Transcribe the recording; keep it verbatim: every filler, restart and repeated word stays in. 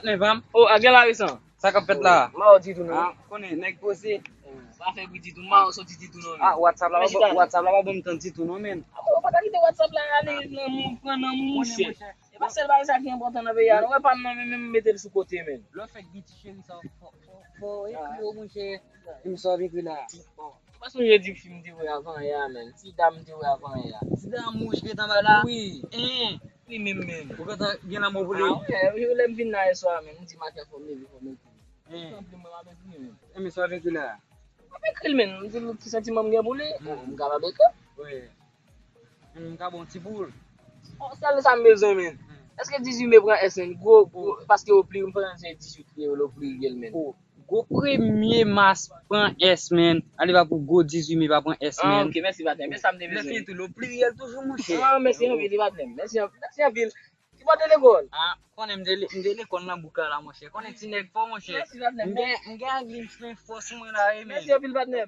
Patnè pa m. Oh, a gen la resan. Sa k ap fèt la? Ma w di tou non. Ah, konnen, nèg poze. Pa fè bri ditou, ma w soti ditou non. Ah, WhatsApp la, WhatsApp la pa ban m tan ditou non, men. Ah, bon, ou pa ta kite WhatsApp la ale nan moun, pran nan moun, monchè. E pa sèl bagay sa ki enpòtan nan peyi a, non. Wè pa m nan, men, men mete l sou kote, men. Lè w fèk gen ti cheri sa, fò, fò, fò ekri yo, monchè. M sa w ekri la. Bon. Ou pa sonje di fi m te wè avan yè a, men. Ti dam m te wè avan yè a. Ti dam wouj gentan bay la? Wi. Hein. Li menm menm. Ou gentan gen lanmou pou li? Ah, wi, wi, lè m vin la yè swa, men. M di maten fò m leve, fò m ekri. Hein. Tanpri, mwen, m ap ekri, men. E men sa w ekri la? M ap ekri l, men. M di l ki santiman m gen pou li. Hmm. M kapab ekri. Wi. M ka bon ti boul. Oh, sèl sa m bezwen, men. Hmm. Èske dizuit me pran S, men? Gwo, gwo, paske o pliri, m panse se dizuit ke yo le pliryèl, men. Oh, gwo premye mas pran S, men. Ale pa pou gwo dizuit me pa pran S, men. Ah, ok, mèsi, patnè. Men sa m te bezwen. Mèsi tou, le pliryèl toujou, monchè. Ah, mèsi anpil, patnè. Mèsi anpil. Mèsi anpil. Ki bò te lekòl? Ah, konnen m te le-, m te lekòl nan bouk la, monchè. Konnen ti nèg fò, monchè. Mèsi, patnè. M gen, m gen anglè m fò sou mwen la, wi, men. Mèsi anpil, patnè.